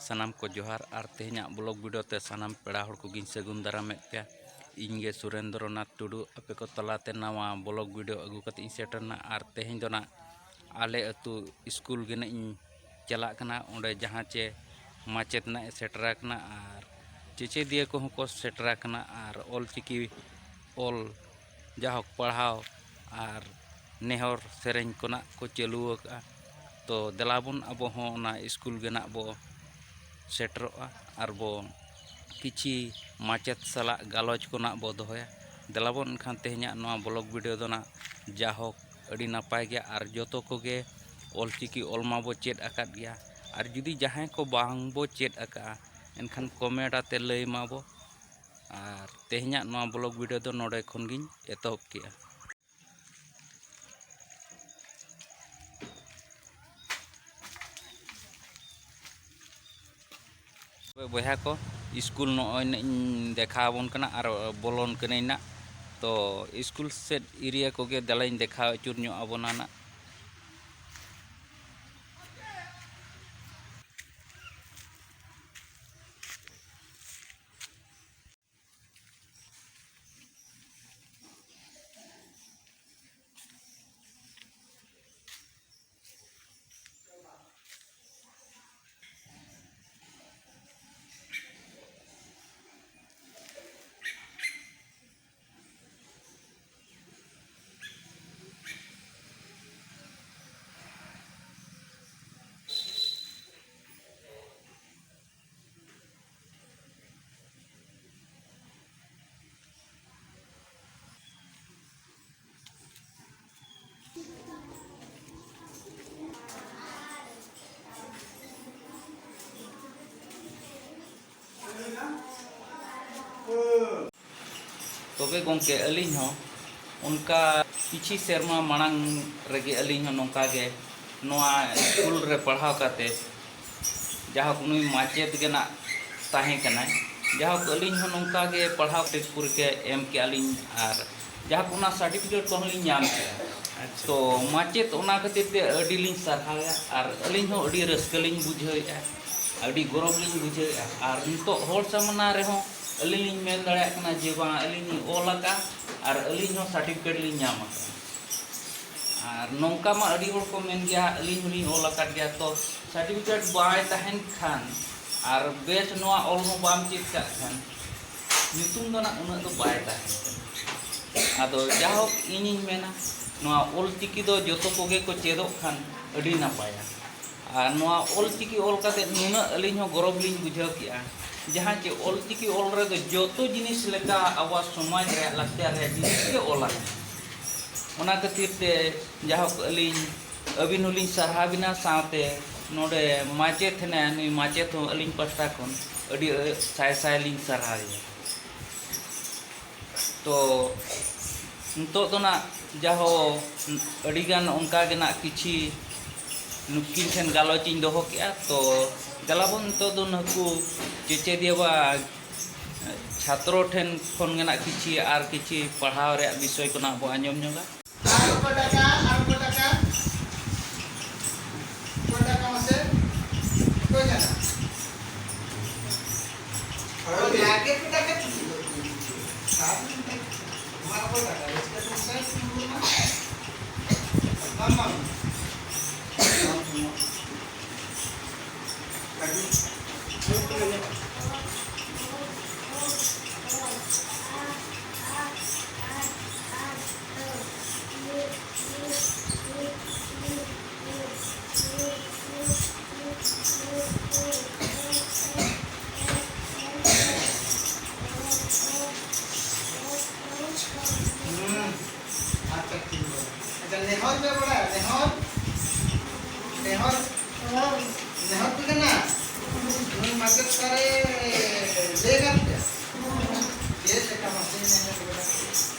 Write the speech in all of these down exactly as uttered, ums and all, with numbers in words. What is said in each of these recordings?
ᱥᱟᱱᱟᱢ ᱠᱚ ᱡᱚᱦᱟᱨ᱾ ᱟᱨ ᱛᱮᱦᱮᱧᱟᱜ ᱵᱞᱚᱜ ᱵᱷᱤᱰᱤᱭᱳ ᱛᱮ ᱥᱟᱱᱟᱢ ᱯᱮᱲᱟ ᱦᱚᱲ ᱠᱚᱜᱮᱧ ᱥᱟᱹᱜᱩᱱ ᱫᱟᱨᱟᱢᱮᱫ ᱯᱮᱭᱟ᱾ ᱤᱧ ᱜᱮ ᱥᱩᱨᱮᱱᱫᱨᱚᱱᱟᱛᱷ ᱴᱩᱰᱩ, ᱟᱯᱮ ᱠᱚ ᱛᱟᱞᱟᱛᱮ ᱱᱟᱣᱟ ᱵᱞᱚᱜ ᱵᱷᱤᱰᱤᱭᱳ ᱟᱹᱜᱩ ᱠᱟᱛᱮ ᱤᱧ ᱥᱮᱴᱮᱨᱱᱟ᱾ ᱟᱨ ᱛᱮᱦᱮᱧ ᱫᱚ ᱱᱟᱜ ᱟᱞᱮ ᱟᱹᱛᱩ ᱥᱠᱩᱞ ᱜᱮ ᱱᱟᱜ ᱤᱧ ᱪᱟᱞᱟᱜ ᱠᱟᱱᱟ, ᱚᱸᱰᱮ ᱡᱟᱦᱟᱸ ᱪᱮ ᱢᱟᱪᱮᱛ ᱱᱟᱜ ᱮ ᱥᱮᱴᱮᱨ ᱟᱠᱟᱱᱟ ᱟᱨ ᱪᱮᱪᱮᱫᱤᱭᱟᱹ ᱠᱚᱦᱚᱸ ᱠᱚ ᱥᱮᱴᱮᱨ ᱟᱠᱟᱱᱟ᱾ ᱟᱨ ᱚᱞ ᱪᱤᱠᱤ ᱚᱞ, ᱡᱟᱦᱳᱠ, ᱯᱟᱲᱦᱟᱣ ᱟᱨ ᱱᱮᱦᱚᱨ ᱥᱮᱨᱮᱧ ᱠᱚ ᱱᱟᱜ ᱠᱚ ᱪᱟᱹᱞᱩ ᱟᱠᱟᱫᱼᱟ᱾ ᱛᱚ ᱫᱮᱞᱟ ᱵᱚᱱ ᱟᱵᱚ ᱦᱚᱸ ᱚᱱᱟ ᱥᱠᱩᱞ ᱜᱮ ᱱᱟᱜ ᱵᱚ ᱥᱮᱴᱮᱨᱚᱜᱼᱟ ᱟᱨ ᱵᱚ ᱠᱤᱪᱷᱤ ᱢᱟᱪᱮᱛ ᱥᱟᱞᱟᱜ ᱜᱟᱞᱚᱪ ᱠᱚ ᱱᱟᱜ ᱵᱚ ᱫᱚᱦᱚᱭᱟ᱾ ᱫᱮᱞᱟ ᱵᱚᱱ ᱮᱱᱠᱷᱟᱱ ᱛᱮᱦᱮᱧᱟᱜ ᱱᱚᱣᱟ ᱵᱞᱚᱜ ᱵᱷᱤᱰᱤᱭᱳ ᱫᱚ ᱱᱟᱜ ᱡᱟᱦᱳᱠ ᱟᱹᱰᱤ ᱱᱟᱯᱟᱭ ᱜᱮᱭᱟ᱾ ᱟᱨ ᱡᱚᱛᱚ ᱠᱚᱜᱮ ᱚᱞ ᱪᱤᱠᱤ ᱚᱞ ᱢᱟᱵᱚ ᱪᱮᱫ ᱟᱠᱟᱫ ᱜᱮᱭᱟ᱾ ᱟᱨ ᱡᱩᱫᱤ ᱡᱟᱦᱟᱸᱭ ᱠᱚ ᱵᱟᱝ ᱵᱚ ᱪᱮᱫ ᱟᱠᱟᱫᱼᱟ, ᱮᱱᱠᱷᱟᱱ ᱠᱚᱢᱮᱱᱴ ᱟᱛᱮ ᱞᱟᱹᱭ ᱢᱟᱵᱚ᱾ ᱟᱨ ᱛᱮᱦᱮᱧᱟᱜ ᱱᱚᱣᱟ ᱵᱞᱚᱜ ᱵᱷᱤᱰᱤᱭᱳ ᱫᱚ ᱱᱚᱰᱮ ᱠᱷᱚᱱ ᱜᱤᱧ ᱮᱛᱚᱦᱚᱵ ᱠᱮᱜᱼᱟ᱾ ᱛᱚᱵᱮ ᱵᱚᱭᱦᱟ ᱠᱚ, ᱥᱠᱩᱞ ᱱᱚᱜᱼᱚᱭ ᱱᱟᱜ ᱤᱧ ᱫᱮᱠᱷᱟᱣ ᱟᱵᱚᱱ ᱠᱟᱱᱟ ᱟᱨ ᱵᱚᱞᱚᱱ ᱠᱟᱹᱱᱟᱹᱧ ᱱᱟᱜ᱾ ᱛᱚ ᱥᱠᱩᱞ ᱥᱮᱫ ᱮᱨᱤᱭᱟ ᱠᱚᱜᱮ ᱫᱮᱞᱟᱧ ᱫᱮᱠᱷᱟᱣ ᱟᱹᱪᱩᱨ ᱧᱚᱜ ᱟᱵᱚᱱᱟ ᱱᱟᱜ᱾ ᱛᱚᱵᱮ ᱜᱚᱢᱠᱮ, ᱟᱹᱞᱤᱧ ᱦᱚᱸ ᱚᱱᱠᱟ ᱠᱤᱪᱷᱤ ᱥᱮᱨᱢᱟ ᱢᱟᱲᱟᱝ ᱨᱮᱜᱮ ᱟᱹᱞᱤᱧ ᱦᱚᱸ ᱱᱚᱝᱠᱟ ᱜᱮ ᱱᱚᱣᱟ ᱥᱠᱩᱞ ᱨᱮ ᱯᱟᱲᱦᱟᱣ ᱠᱟᱛᱮ, ᱡᱟᱦᱳᱠ, ᱱᱩᱭ ᱢᱟᱪᱮᱛ ᱜᱮ ᱱᱟᱜ ᱛᱟᱦᱮᱸ ᱠᱟᱱᱟᱭ᱾ ᱡᱟᱦᱳᱠ, ᱟᱹᱞᱤᱧ ᱦᱚᱸ ᱱᱚᱝᱠᱟ ᱜᱮ ᱯᱟᱲᱦᱟᱣ ᱠᱟᱛᱮ ᱯᱚᱨᱤᱠᱠᱷᱟ ᱮᱢ ᱠᱮᱜᱼᱟ ᱞᱤᱧ, ᱟᱨ ᱡᱟᱦᱳᱠ, ᱚᱱᱟ ᱥᱟᱨᱴᱤᱯᱷᱤᱠᱮᱴ ᱠᱚᱦᱚᱸ ᱞᱤᱧ ᱧᱟᱢ ᱠᱮᱜᱼᱟ᱾ ᱟᱪᱪᱷᱟ᱾ ᱛᱚ ᱢᱟᱪᱮᱛ ᱚᱱᱟ ᱠᱷᱟᱹᱛᱤᱨ ᱛᱮ ᱟᱹᱰᱤ ᱞᱤᱧ ᱥᱟᱨᱦᱟᱣᱮᱭᱟ ᱟᱨ ᱟᱹᱞᱤᱧ ᱦᱚᱸ ᱟᱹᱰᱤ ᱨᱟᱹᱥᱠᱟᱹ ᱞᱤᱧ ᱵᱩᱡᱷᱟᱹᱣᱮᱫᱼᱟ᱾ ᱟᱹᱰᱤ ᱜᱚᱨᱚᱵᱽ ᱞᱤᱧ ᱵᱩᱡᱷᱟᱹᱣᱮᱫᱼᱟ᱾ ᱟᱨ ᱱᱤᱛᱚᱜ ᱦᱚᱲ ᱥᱟᱢᱟᱱᱟ ᱨᱮᱦᱚᱸ ᱟᱹᱞᱤᱧ ᱞᱤᱧ ᱢᱮᱱ ᱫᱟᱲᱮᱭᱟᱜ ᱠᱟᱱᱟ ᱡᱮ ᱵᱟᱝ, ᱟᱹᱞᱤᱧ ᱞᱤᱧ ᱚᱞ ᱟᱠᱟᱫᱼᱟ ᱟᱨ ᱟᱹᱞᱤᱧ ᱦᱚᱸ ᱥᱟᱨᱴᱤᱯᱷᱤᱠᱮᱴ ᱞᱤᱧ ᱧᱟᱢ ᱟᱠᱟᱫᱼᱟ᱾ ᱟᱨ ᱱᱚᱝᱠᱟ ᱢᱟ ᱟᱹᱰᱤ ᱦᱚᱲ ᱠᱚ ᱢᱮᱱ ᱜᱮᱭᱟ, ᱟᱹᱞᱤᱧ ᱦᱚᱸᱞᱤᱧ ᱚᱞ ᱟᱠᱟᱫ ᱜᱮᱭᱟ᱾ ᱛᱚ ᱥᱟᱨᱴᱤᱯᱷᱤᱠᱮᱴ ᱵᱟᱭ ᱛᱟᱦᱮᱱ ᱠᱷᱟᱱ ᱟᱨ ᱵᱮᱥ ᱱᱚᱣᱟ ᱚᱞ ᱦᱚᱸ ᱵᱟᱢ ᱪᱮᱫ ᱠᱟᱜ ᱠᱷᱟᱱ ᱧᱩᱛᱩᱢ ᱫᱚ ᱱᱟᱜ ᱩᱱᱟᱹᱜ ᱫᱚ ᱵᱟᱭ ᱛᱟᱦᱮᱱ ᱠᱟᱱᱟ᱾ ᱟᱫᱚ ᱡᱟᱦᱳᱠ, ᱤᱧᱤᱧ ᱢᱮᱱᱟ, ᱱᱚᱣᱟ ᱚᱞ ᱪᱤᱠᱤ ᱫᱚ ᱡᱚᱛᱚ ᱠᱚᱜᱮ ᱠᱚ ᱪᱮᱫᱚᱜ ᱠᱷᱟᱱ ᱟᱹᱰᱤ ᱱᱟᱯᱟᱭᱟ᱾ ᱟᱨ ᱱᱚᱣᱟ ᱚᱞ ᱪᱤᱠᱤ ᱚᱞ ᱠᱟᱛᱮ ᱱᱩᱱᱟᱹᱜ ᱟᱹᱞᱤᱧ ᱦᱚᱸ ᱜᱚᱨᱚᱵᱽ ᱞᱤᱧ ᱵᱩᱡᱷᱟᱹᱣ ᱠᱮᱜᱼᱟ, ᱡᱟᱦᱟᱸ ᱪᱮ ᱚᱞ ᱪᱤᱠᱤ ᱚᱞ ᱨᱮᱫᱚ ᱡᱚᱛᱚ ᱡᱤᱱᱤᱥ ᱞᱮᱠᱟ ᱟᱵᱚᱣᱟᱜ ᱥᱚᱢᱟᱡᱽ ᱨᱮᱭᱟᱜ, ᱞᱟᱠᱪᱟᱨ ᱨᱮᱭᱟᱜ ᱡᱤᱱᱤᱥ ᱜᱮ ᱚᱞ ᱟᱠᱟᱱᱟ᱾ ᱚᱱᱟ ᱠᱷᱟᱹᱛᱤᱨ ᱛᱮ ᱡᱟᱦᱳᱠ, ᱟᱹᱞᱤᱧ ᱟᱹᱵᱤᱱ ᱦᱚᱸᱞᱤᱧ ᱥᱟᱨᱦᱟᱣ ᱵᱤᱱᱟ, ᱥᱟᱶᱛᱮ ᱱᱚᱰᱮ ᱢᱟᱪᱮᱛ ᱦᱮᱱᱟᱭᱟ, ᱱᱩᱭ ᱢᱟᱪᱮᱛ ᱦᱚᱸ ᱟᱹᱞᱤᱧ ᱯᱟᱥᱴᱟ ᱠᱷᱚᱱ ᱟᱹᱰᱤ ᱥᱟᱭ ᱥᱟᱭ ᱞᱤᱧ ᱥᱟᱨᱦᱟᱣᱮᱭᱟ᱾ ᱛᱚ ᱱᱤᱛᱚᱜ ᱫᱚ ᱱᱟᱜ ᱡᱟᱦᱳ ᱟᱹᱰᱤᱜᱟᱱ ᱚᱱᱠᱟ ᱜᱮ ᱱᱟᱜ ᱠᱤᱪᱷᱤ ᱱᱩᱠᱤᱱ ᱴᱷᱮᱱ ᱜᱟᱞᱚᱪ ᱤᱧ ᱫᱚᱦᱚ ᱠᱮᱜᱼᱟ᱾ ᱛᱚ ᱫᱮᱞᱟ ᱵᱚᱱ ᱱᱤᱛᱚᱜ ᱫᱚ ᱱᱩᱠᱩ ᱪᱮᱪᱮᱫᱤᱭᱟᱹ ᱵᱟ ᱪᱷᱟᱛᱨᱚ ᱴᱷᱮᱱ ᱠᱷᱚᱱ ᱜᱮ ᱱᱟᱜ ᱠᱤᱪᱷᱤ ᱟᱨ ᱠᱤᱪᱷᱤ ᱯᱟᱲᱦᱟᱣ ᱨᱮᱭᱟᱜ ᱵᱤᱥᱚᱭ ᱠᱚ ᱱᱟᱜ ᱵᱚ ᱟᱸᱡᱚᱢ ᱧᱚᱜᱟ᱾ ᱟᱨ ᱚᱠᱚᱭ ᱴᱟᱠᱟ, ᱟᱨ ᱚᱠᱚᱭ ᱴᱟᱠᱟ? ᱚᱠᱚᱭ ᱴᱟᱠᱟ ᱢᱟᱥᱮ? ᱚᱠᱚᱭ ᱴᱟᱠᱟ? ᱟᱨ ᱞᱟᱜᱮ ᱠᱚ ᱴᱟᱠᱟ ᱪᱮᱫ? ᱢᱟ ᱚᱠᱚᱭ ᱴᱟᱠᱟ? ᱨᱟᱹᱥᱠᱟᱹ ᱥᱚᱝᱥᱟᱨ ᱥᱤᱢᱵᱩᱞ ᱢᱟ᱾ ᱵᱟᱝ, ᱵᱟᱝ᱾ ᱦᱩᱸ᱾ ᱟᱪᱪᱷᱟ, ᱴᱷᱤᱠ ᱜᱮᱭᱟ᱾ ᱟᱪᱪᱷᱟ, ᱱᱮᱦᱚᱨ ᱯᱮ ᱵᱟᱲᱟᱭᱟ? ᱱᱮᱦᱚᱨ? ᱱᱮᱦᱚᱨ? ᱱᱮᱦᱚᱨ ᱯᱮ ᱜᱟᱱᱟ? ᱱᱩᱭ ᱢᱟᱪᱮᱫ ᱥᱟᱨᱮ ᱞᱟᱹᱭ ᱜᱟᱱ ᱯᱮ? ᱪᱮᱫ ᱞᱮᱠᱟ ᱢᱟᱥᱮ ᱱᱮᱦᱚᱨ ᱯᱮ ᱵᱟᱲᱟᱭᱟ?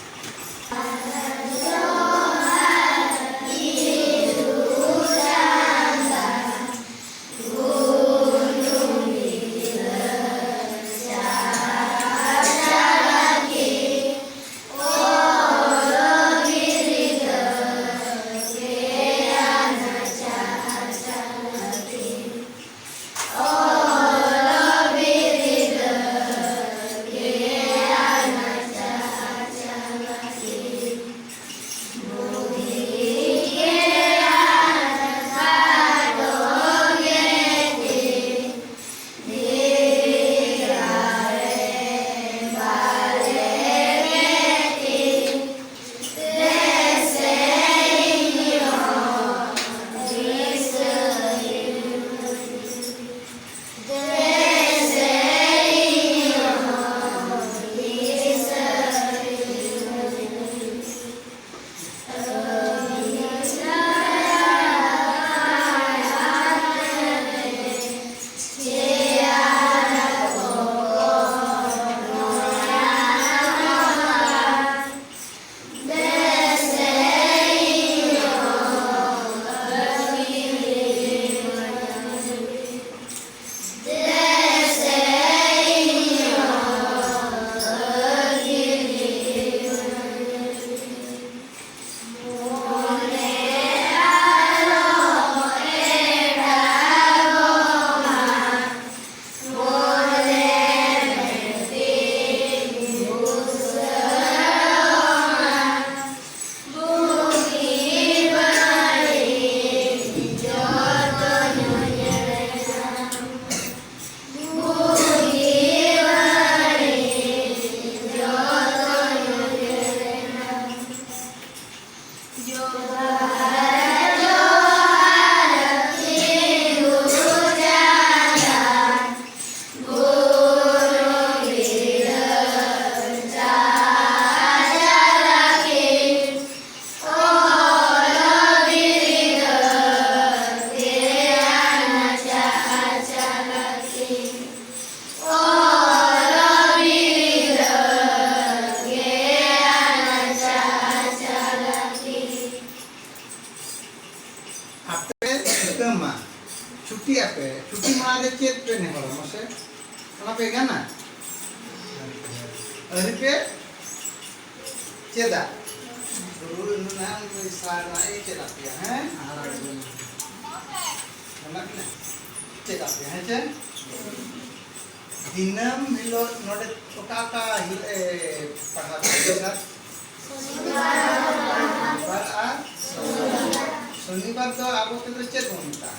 ᱪᱷᱩᱴᱤ ᱢᱟᱦᱟ ᱨᱮ ᱪᱮᱫ ᱯᱮ ᱱᱮᱦᱚᱨᱟ ᱢᱟᱥᱮ? ᱚᱱᱟ ᱯᱮ ᱜᱟᱱᱟ? ᱟᱹᱣᱨᱤ ᱯᱮ ᱪᱮᱫᱟ? ᱜᱩᱨᱩ ᱱᱩᱱᱟᱝ ᱥᱟᱨᱱᱟ ᱮ ᱪᱮᱫ ᱟᱯᱮᱭᱟ, ᱦᱮᱸ? ᱟᱨ ᱢᱮᱱᱟᱜ ᱵᱤᱱᱟ? ᱪᱮᱫ ᱟᱯᱮᱭᱟ, ᱦᱮᱸ ᱪᱮ? ᱫᱤᱱᱟᱹᱢ ᱦᱤᱞᱳᱜ ᱱᱚᱰᱮ ᱚᱠᱟ ᱚᱠᱟ ᱦᱤᱞᱳᱜ ᱮ ᱯᱟᱲᱦᱟᱣ ᱠᱮᱫᱟ ᱥᱟᱨ? ᱥᱚᱱᱤᱵᱟᱨ ᱟᱨ ᱥᱚᱱᱤᱵᱟᱨ ᱫᱚ ᱟᱵᱚ ᱛᱮᱫᱚ ᱪᱮᱫ ᱵᱚᱱ ᱢᱮᱛᱟᱜᱼᱟ?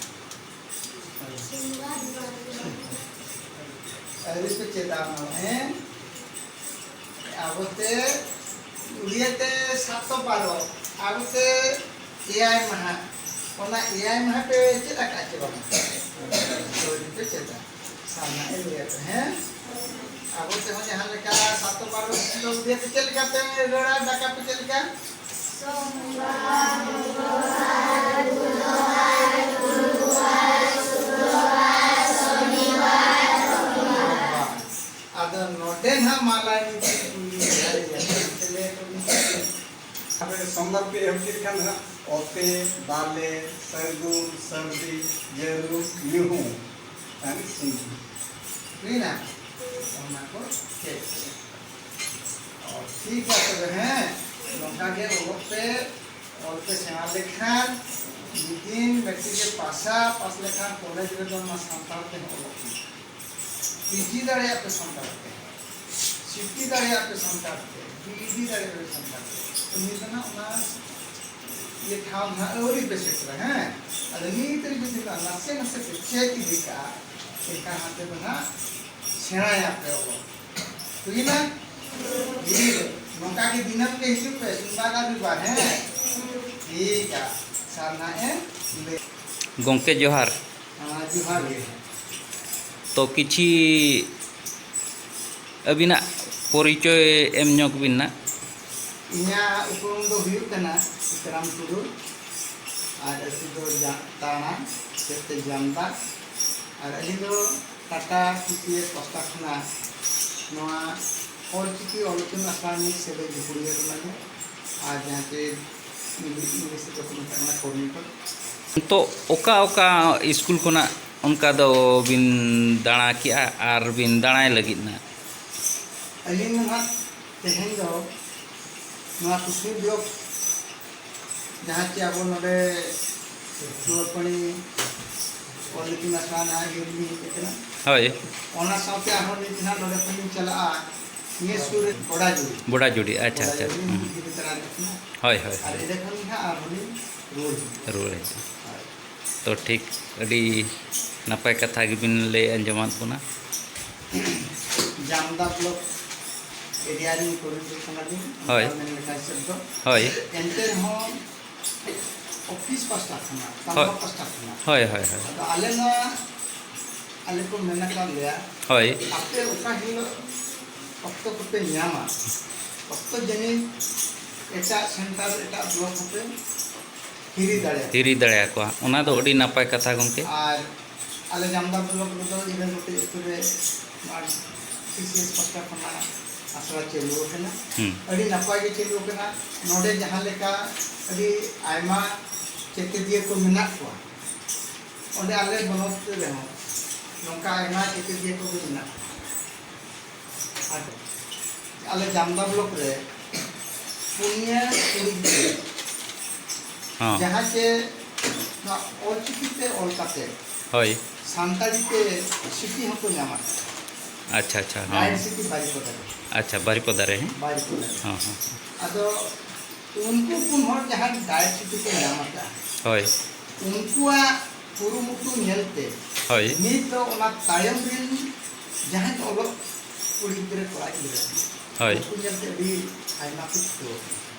ᱟᱹᱣᱨᱤ ᱯᱮ ᱪᱮᱫᱟ ᱢᱟᱱᱮ ᱟᱵᱚᱛᱮ ᱩᱲᱤᱭᱟᱹ ᱛᱮ ᱥᱟᱛ ᱥᱚ ᱵᱟᱨᱚ, ᱟᱵᱚᱛᱮ ᱮᱭᱟᱭ ᱢᱟᱦᱟ᱾ ᱚᱱᱟ ᱮᱭᱟᱭ ᱢᱟᱦᱟ ᱯᱮ ᱪᱮᱫ ᱟᱠᱟᱫ ᱪᱮ ᱵᱟᱝᱟ? ᱦᱳᱭ, ᱯᱮ ᱪᱮᱫᱟ᱾ ᱥᱟᱨᱱᱟ ᱮ ᱞᱟᱹᱭᱟ ᱯᱮ, ᱦᱮᱸ? ᱟᱵᱚ ᱛᱮᱦᱚᱸ ᱡᱟᱦᱟᱸ ᱞᱮᱠᱟ ᱥᱟᱛ ᱥᱚ ᱵᱟᱨᱚ ᱫᱤᱱ ᱫᱚ ᱩᱲᱤᱭᱟᱹ ᱛᱮ ᱪᱮᱫ ᱞᱮᱠᱟ ᱯᱮ ᱨᱚᱲᱟ, ᱰᱟᱠᱟ ᱯᱮ ᱪᱮᱫ ᱞᱮᱠᱟ? ᱟᱫᱚ ᱱᱚᱰᱮ ᱱᱟᱦᱟᱜ ᱢᱟ ᱞᱟᱭ ᱢᱤᱫᱴᱤᱡ ᱠᱩᱞᱤ ᱢᱮᱱᱟᱜᱼᱟ, ᱞᱟᱹᱭ ᱟᱠᱚ ᱢᱮ᱾ ᱟᱯᱮ ᱥᱚᱢᱵᱟᱨ ᱯᱮ ᱮᱦᱚᱵ ᱠᱮᱫ ᱠᱷᱟᱱ ᱱᱟᱦᱟᱜ ᱚᱛᱮ, ᱵᱟᱞᱮ, ᱥᱟᱹᱜᱩᱱ, ᱥᱟᱹᱨᱫᱤ, ᱡᱟᱹᱨᱩᱢ, ᱧᱩᱦᱩᱢ, ᱟᱨ ᱥᱤᱧ᱾ ᱦᱩᱭᱱᱟ? ᱚᱱᱟ ᱠᱚ ᱪᱮᱫ? ᱚ, ᱴᱷᱤᱠ ᱜᱮᱭᱟ ᱛᱚᱵᱮ, ᱦᱮᱸ? ᱱᱚᱝᱠᱟ ᱜᱮ ᱚᱞᱚᱜ ᱯᱮ, ᱚᱞ ᱯᱮ ᱥᱮᱬᱟ ᱞᱮᱠᱷᱟᱱ ᱢᱤᱫ ᱫᱤᱱ ᱢᱮᱴᱨᱤᱠ ᱮ ᱯᱟᱥᱟ, ᱯᱟᱥ ᱞᱮᱠᱷᱟᱱ ᱠᱚᱞᱮᱡᱽ ᱨᱮᱫᱚ ᱚᱱᱟ ᱥᱟᱱᱛᱟᱲ ᱛᱮᱦᱚᱸ ᱚᱞᱚᱜ ᱦᱩᱭᱩᱜᱼᱟ᱾ ᱯᱤᱡᱤ ᱫᱟᱲᱮᱭᱟᱜ ᱯᱮ ᱥᱟᱱᱛᱟᱲ ᱛᱮ, ᱥᱤᱴᱤ ᱫᱟᱲᱮᱭᱟᱜ ᱯᱮ ᱥᱟᱱᱛᱟᱲ ᱛᱮ, ᱵᱤᱤᱰᱤ ᱫᱟᱲᱮᱭᱟᱜ ᱯᱮ ᱥᱟᱱᱛᱟᱲ ᱛᱮ᱾ ᱩᱱᱤ ᱫᱚ ᱱᱟᱜ ᱚᱱᱟ ᱤᱭᱟᱹ ᱴᱷᱟᱶ ᱱᱟᱜ ᱟᱹᱣᱨᱤ ᱯᱮ ᱥᱮᱴᱮᱨᱟ, ᱦᱮᱸ? ᱟᱫᱚ ᱱᱤᱛ ᱨᱮ ᱡᱩᱫᱤ ᱱᱟᱜ ᱱᱟᱥᱮ ᱱᱟᱥᱮ ᱯᱮ ᱪᱮᱫ ᱤᱫᱤ ᱠᱟᱜᱼᱟ, ᱮᱱᱠᱷᱟᱱ ᱦᱟᱱᱛᱮ ᱫᱚ ᱱᱟᱜ ᱥᱮᱬᱟᱭᱟᱯᱮ ᱚᱞᱚᱜ᱾ ᱦᱩᱭᱱᱟ? ᱴᱷᱤᱠ᱾ ᱱᱚᱝᱠᱟ ᱜᱮ ᱫᱤᱱᱟᱹᱢ ᱜᱮ ᱦᱤᱡᱩᱜ ᱯᱮ, ᱥᱳᱢᱵᱟᱨ ᱟᱨ ᱨᱚᱵᱤᱵᱟᱨ, ᱦᱮᱸ? ᱴᱷᱤᱠ ᱜᱮᱭᱟ᱾ ᱥᱟᱨ ᱱᱟᱜ ᱮ ᱞᱟᱹᱭ᱾ ᱜᱚᱢᱠᱮ ᱡᱚᱦᱟᱨ᱾ ᱦᱮᱸ, ᱡᱚᱦᱟᱨ ᱜᱮ᱾ ᱛᱚ ᱠᱤᱪᱷᱤ ᱟᱹᱵᱤᱱᱟᱜ ᱯᱚᱨᱤᱪᱚᱭ ᱮᱢ ᱧᱚᱜ ᱵᱤᱱ ᱱᱟᱜ᱾ ᱤᱧᱟᱹᱜ ᱩᱯᱨᱩᱢ ᱫᱚ ᱦᱩᱭᱩᱜ ᱠᱟᱱᱟ ᱥᱤᱛᱟᱨᱟᱢ ᱴᱩᱰᱩ, ᱟᱨ ᱟᱹᱛᱩ ᱫᱚ ᱡᱟ-, ᱛᱟᱲᱟ, ᱥᱮ ᱛᱮ ᱡᱟᱢᱫᱟ, ᱟᱨ ᱟᱹᱞᱤᱧ ᱫᱚ ᱴᱟᱴᱟ ᱯᱤ ᱯᱤ ᱮᱥ ᱯᱟᱥᱴᱟ ᱠᱷᱚᱱᱟᱜ ᱱᱚᱣᱟ ᱚᱞ ᱪᱤᱠᱤ ᱚᱞ ᱩᱪᱷᱟᱹᱱ ᱟᱥᱲᱟ ᱨᱤᱱᱤᱡ ᱥᱮᱞᱮᱫ ᱜᱟᱹᱠᱷᱩᱲᱤᱭᱟᱹ ᱠᱟᱱᱟᱞᱤᱧ, ᱟᱨ ᱡᱟᱦᱟᱸ ᱪᱮ ᱤᱝᱞᱤᱥ, ᱤᱝᱞᱤᱥ ᱛᱮᱫᱚ ᱠᱚ ᱢᱮᱛᱟᱜ ᱠᱟᱱᱟ coordinator᱾ ᱱᱤᱛᱚᱜ ᱚᱠᱟ ᱚᱠᱟ ᱥᱠᱩᱞ ᱠᱷᱚᱱᱟᱜ ᱚᱱᱠᱟ ᱫᱚ ᱵᱤᱱ ᱫᱟᱬᱟ ᱠᱮᱜᱼᱟ ᱟᱨ ᱵᱤᱱ ᱫᱟᱬᱟᱭ ᱞᱟᱹᱜᱤᱫ ᱱᱟ? ᱟᱹᱞᱤᱧ ᱫᱚ ᱱᱟᱦᱟᱜ ᱛᱮᱦᱮᱧ ᱫᱚ ᱱᱚᱣᱟ ᱠᱩᱥᱵᱤ ᱵᱞᱚᱠ ᱡᱟᱦᱟᱸ ᱪᱮ ᱟᱵᱚ ᱱᱚᱰᱮ ᱥᱩᱣᱟᱯᱟᱹᱱᱤ ᱚᱞ ᱤᱛᱩᱱ ᱟᱥᱲᱟ ᱱᱟᱦᱟᱜ ᱤᱭᱟᱹ ᱨᱮᱞᱤᱧ ᱦᱮᱡ ᱟᱠᱟᱱᱟ᱾ ᱦᱳᱭ᱾ ᱚᱱᱟ ᱥᱟᱶᱛᱮ ᱟᱨᱦᱚᱸ ᱱᱤᱛ ᱱᱟᱦᱟᱜ ᱱᱚᱰᱮ ᱠᱷᱚᱱ ᱞᱤᱧ ᱪᱟᱞᱟᱜᱼᱟ ᱱᱤᱭᱟᱹ ᱥᱩᱨ ᱨᱮ ᱵᱚᱰᱟᱡᱩᱲᱤ᱾ ᱵᱚᱰᱟᱡᱩᱲᱤ, ᱟᱪᱪᱷᱟ, ᱟᱪᱪᱷᱟ᱾ ᱵᱚᱰᱟᱡᱩᱲᱤ ᱦᱩᱸ᱾ ᱤᱫᱤ ᱛᱟᱨᱟ ᱧᱚᱜ ᱠᱟᱱᱟ᱾ ᱦᱳᱭ, ᱦᱳᱭ, ᱟᱨ ᱦᱳᱭ᱾ ᱚᱸᱰᱮ ᱠᱷᱚᱱ ᱜᱮ ᱱᱟᱦᱟᱜ ᱟᱨᱦᱚᱸ ᱞᱤᱧ ᱨᱩᱣᱟᱹᱲ ᱦᱤᱡᱩᱜᱼᱟ᱾ ᱨᱩᱣᱟᱹᱲ ᱦᱤᱡᱩᱜᱼᱟ᱾ ᱦᱳᱭ᱾ ᱛᱚ ᱴᱷᱤᱠ, ᱟᱹᱰᱤ ᱱᱟᱯᱟᱭ ᱠᱟᱛᱷᱟ ᱜᱮᱵᱤᱱ ᱞᱟᱹᱭ ᱟᱸᱡᱚᱢᱟᱫ ᱵᱚᱱᱟ᱾ ᱡᱟᱢᱫᱟ ᱵᱞᱚᱠ ᱮᱨᱤᱭᱟ ᱨᱤᱱ ᱠᱚᱨᱢᱤ ᱠᱟᱱᱟᱞᱤᱧ, ᱦᱳᱭ᱾ ᱚᱱᱠᱟ ᱢᱮᱱ ᱞᱮᱠᱟ ᱦᱤᱥᱟᱹᱵ ᱫᱚ᱾ ᱦᱳᱭ᱾ ᱮᱱᱛᱮ ᱨᱮᱦᱚᱸ ᱚᱯᱷᱤᱥ ᱯᱟᱥᱴᱟ ᱠᱷᱚᱱᱟᱜ, ᱛᱟᱞᱢᱟ ᱦᱳᱭ᱾ ᱯᱟᱥᱴᱟ ᱠᱷᱚᱱᱟᱜ᱾ ᱦᱳᱭ, ᱦᱳᱭ, ᱦᱳᱭ᱾ ᱟᱫᱚ ᱟᱞᱮ ᱢᱟ, ᱟᱞᱮ ᱠᱚ ᱢᱮᱱ ᱟᱠᱟᱫ ᱞᱮᱭᱟ, ᱦᱳᱭ᱾ ᱟᱯᱮ ᱚᱠᱟ ᱦᱤᱞᱳᱜ ᱚᱠᱛᱚ ᱠᱚᱯᱮ ᱧᱟᱢᱟ, ᱚᱠᱛᱚ ᱡᱟᱹᱱᱤᱡ ᱮᱴᱟᱜ ᱥᱮᱱᱴᱟᱨ, ᱮᱴᱟᱜ ᱵᱞᱚᱠ ᱦᱚᱸᱯᱮ ᱦᱤᱨᱤ ᱫᱟᱲᱮᱭᱟᱜᱼᱟ᱾ ᱦᱤᱨᱤ ᱫᱟᱲᱮᱭᱟᱠᱚᱣᱟ, ᱚᱱᱟ ᱫᱚ ᱟᱹᱰᱤ ᱱᱟᱯᱟᱭ ᱠᱟᱛᱷᱟ ᱜᱚᱢᱠᱮ᱾ ᱟᱨ ᱟᱞᱮ ᱡᱟᱢᱫᱟ ᱵᱞᱚᱠ ᱨᱮᱫᱚ ᱤᱱᱟᱹ ᱜᱚᱴᱮᱡ ᱟᱹᱛᱩ ᱨᱮ ᱱᱚᱣᱟ ᱥᱤ ᱥᱤ ᱮᱥ ᱯᱟᱥᱴᱟ ᱠᱷᱚᱱᱟᱜ ᱟᱥᱲᱟ ᱪᱟᱹᱞᱩ ᱟᱠᱟᱱᱟ᱾ ᱦᱩᱸ᱾ ᱟᱹᱰᱤ ᱱᱟᱯᱟᱭ ᱜᱮ ᱪᱟᱹᱞᱩ ᱟᱠᱟᱱᱟ᱾ ᱱᱚᱰᱮ ᱡᱟᱦᱟᱸ ᱞᱮᱠᱟ ᱟᱹᱰᱤ ᱟᱭᱢᱟ ᱪᱮᱛᱮᱫᱤᱭᱟᱹ ᱠᱚ ᱢᱮᱱᱟᱜ ᱠᱚᱣᱟ, ᱚᱸᱰᱮ ᱟᱞᱮ ᱵᱚᱱᱚᱛ ᱨᱮᱦᱚᱸ ᱱᱚᱝᱠᱟ ᱟᱭᱢᱟ ᱪᱮᱛᱮᱫᱤᱭᱟᱹ ᱠᱚᱜᱮ ᱢᱮᱱᱟᱜ ᱠᱚᱣᱟ᱾ ᱟᱨ ᱟᱞᱮ ᱡᱟᱢᱫᱟ ᱵᱞᱚᱠ ᱨᱮ ᱯᱩᱱᱭᱟᱹ ᱠᱩᱲᱤ ᱜᱤᱫᱽᱨᱟᱹ, ᱦᱚᱸ᱾ ᱡᱟᱦᱟᱸ ᱪᱮ ᱱᱚᱣᱟ ᱚᱞᱪᱤᱠᱤ ᱛᱮ ᱚᱞ ᱠᱟᱛᱮ ᱦᱳᱭ᱾ ᱥᱟᱱᱛᱟᱲᱤ ᱛᱮ ᱥᱤᱴᱤ ᱦᱚᱸᱠᱚ ᱧᱟᱢ ᱟᱠᱟᱫᱟ᱾ ᱟᱪᱪᱷᱟ, ᱟᱪᱪᱷᱟ, ᱦᱚᱸ᱾ ᱜᱟᱭᱤᱰ ᱥᱤᱴᱤ ᱵᱟᱨᱤᱯᱚᱫᱟ ᱨᱮ᱾ ᱟᱪᱪᱷᱟ, ᱵᱟᱨᱤᱯᱚᱫᱟ ᱨᱮ, ᱦᱮᱸ? ᱵᱟᱨᱤᱯᱚᱫᱟ ᱨᱮ᱾ ᱦᱚᱸ, ᱦᱚᱸ, ᱦᱚᱸ᱾ ᱟᱫᱚ ᱩᱱᱠᱩ ᱯᱩᱱ ᱦᱚᱲ ᱡᱟᱦᱟᱸ ᱜᱟᱭᱤᱰ ᱥᱤᱴᱤ ᱠᱚ ᱧᱟᱢ ᱟᱠᱟᱫᱟ, ᱦᱳᱭ᱾ ᱩᱱᱠᱩᱣᱟᱜ ᱠᱩᱨᱩᱢᱩᱴᱩ ᱧᱮᱞᱛᱮ ᱦᱳᱭ᱾ ᱱᱤᱛ ᱫᱚ ᱚᱱᱟ ᱛᱟᱭᱚᱢ ᱨᱤᱱ ᱡᱟᱦᱟᱸᱭ ᱚᱞᱚᱜ ᱠᱩᱲᱤ ᱜᱤᱫᱽᱨᱟᱹ, ᱠᱚᱲᱟ ᱜᱤᱫᱽᱨᱟᱹ, ᱦᱳᱭ᱾ ᱩᱱᱠᱩ ᱧᱮᱞᱛᱮ ᱟᱹᱰᱤ ᱟᱭᱢᱟ ᱠᱚ ᱪᱷᱩᱴᱟᱹᱣ ᱟᱠᱟᱱᱟ᱾